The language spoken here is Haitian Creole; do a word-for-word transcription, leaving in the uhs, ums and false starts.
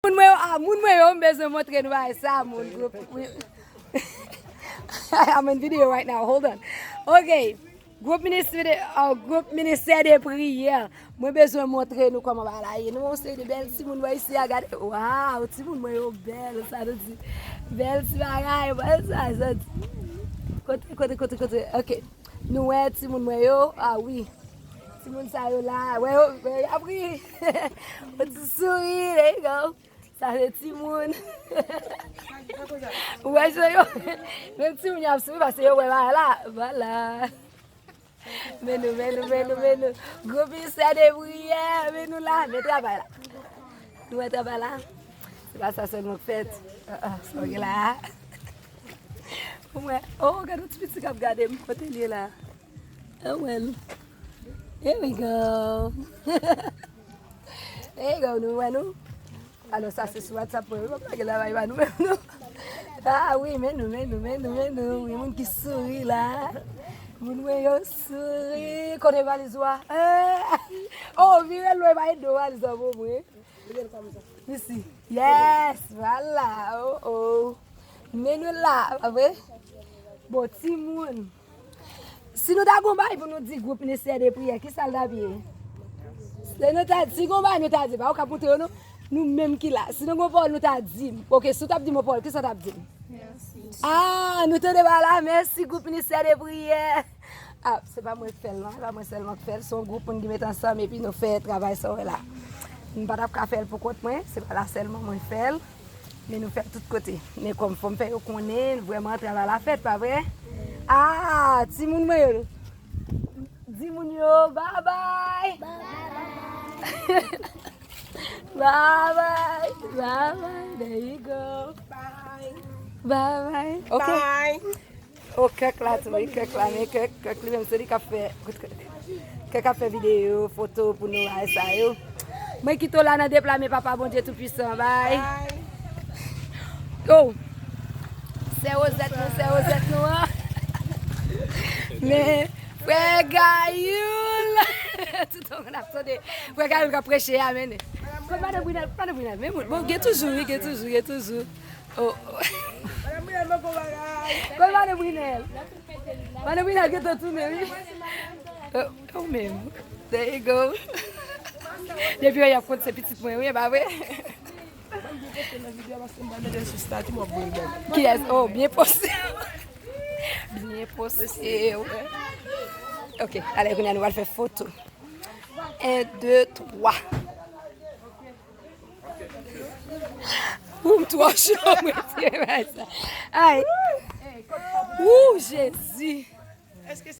Moun mwen yo, ah, moun mwen yo, m bezwen montre nou bagay sa, moun. Gwoup, I'm in video right now, hold on. Ok, gwoup ministè de, ah, gwoup ministè de priyè. Mwen bezwen montre nou kòman bagay la ye. Nou wè yon seri de bèl timoun mwen isi a, gade. Waw, timoun mwen yo bèl, sa nou di. Bèl ti bagay, bèl sa, sa di. Kote, kote, kote, kote. Ok. Nou wè timoun mwen yo, ah wi. Timoun sa yo la, wè yo, wè y ap ri. Yon ti souri, there you go. Sa se timoun. Ou wè jan yo, menm timoun yo ap souri paske yo wè bagay la. Vwala. Men nou, men nou, men nou, men nou. Gwoup ministè de priyè, men nou la, men travay la. Nou wè travay la? Se pa sa sèlman k fèt. Ah, ah, sa w gen la. Pou mwen, oh, gade yon ti pitit k ap gade m, kote l ye la? Oh, well. Here we go. Here you go, nou wè nou. Alò, sa se sou WhatsApp mwen, wi, m ap lage la bay pa nou menm, non. Ah, wi, men nou, men nou, men nou, men nou. Wi, moun ki souri la. Moun mwen yo souri. Kote valiz ou a? Eh. Oh, vire l lwen, pa ede w valiz ou a pou mwen. Mesi. Yes, vwala. Oh, oh. Men nou la, pa vre? Bon, timoun. Si nou ta gon bagay pou nou di gwoup ministè de priyè, ki sa l t ap ye? Si nou ta, si gon bagay nou ta di, pa ou k ap montre yo, non? Nou menm ki la. Si nou gon pawòl nou ta di m. Ok, si w t ap di m yon pawòl, ki sa w t ap di m? Mèsi. Ah, nou tande bagay la, mèsi gwoup ministè de priyè. Ah, se pa mwen k fè l, non. Se pa mwen sèlman k fè l. Se yon gwoup moun ki met ansanm epi nou fè travay sa w wè la. M pa t ap ka fè l pou kont mwen. Se pa la sèlman mwen fè l. Men nou fè l tout kote. Men kòm fò m fè yo konnen, vrèman, travay la fèt, pa vre? Ah, timoun mwen yo. Di moun yo, bye bye. Bye bye. Bye bye. There you go. Bye. Bye bye. Ok. Bye. Oh, kèk la tou, wi, kèk la, men kèk, kèk li menm, se li k ap fè, kèk ap fè videyo, foto pou nou, bagay sa yo. Mwen kite w la nan de pla men Papa Bondye Toupwisan, bay. Bay. Oh, sè Wozèt nou, sè Wozèt nou an. Men, frè Gayoul. Tout moun ap tande. Frè Gayoul k ap preche, amèn. Kot madan Brinèl, madan Brinèl, men moun, bon, gen toujou, wi, gen toujou, gen toujou. Oh. Madan Brinèl, mwen gon bagay. Bon, madan Brinèl. Madan Brinèl gentan tounen, wi. Oh, ou menm. There you go. Depi yo y ap kont se pitit mwen, wi, e pa vre? Kiyès? Oh, byen poste. Byen poste. Ok, ale, kounye a nou pral fè foto. En, de, twa. Ou m twò cho, mwen fye bay sa. Ay. Ou, Jezi. Èske